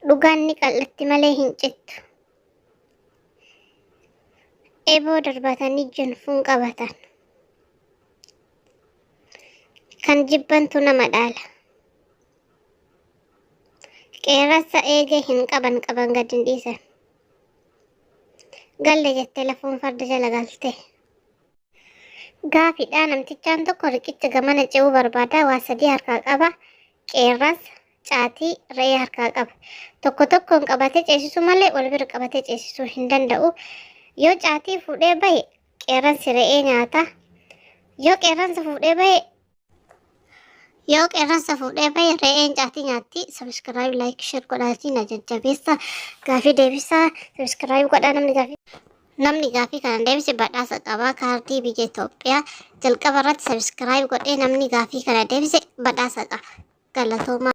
Dhugaan ni qal'atti malee hin cittu. Eeboo darbatanii jinfuun qabatan. Kan jibbantu nama dhaala. Qeerransa eegee hin qaban qaban gad hin dhiisan. Galle jettee lafoon farda jala galte. Gaafidha namtichaan tokko riqicha gamana ce'uu barbaada waa sadii harkaa qaba qeerransa, caatii, re'ee harkaa qaba. Tokko tokkoon qabatee ceesisuu malee wal bira qabatee ceesisuu hin danda'u. Yoo caatii fuudhee bahe qeerransi re'ee nyaata. Yoo qeerransa fuudhee bahe Yoo qeerransa fuudhee bahe re'een caatii nyaatti. Subscribe, like, share godhaatii na jajjabeessa. Gaafii deebisaa subscribe godhaa namni gaafii. Namni gaafii kana deebise badhaasa qaba. Kaardii biyya Itoophiyaa jalqaba irratti subscribe godhee namni gaafii kana deebise badhaasa qaba. Galatoomaa.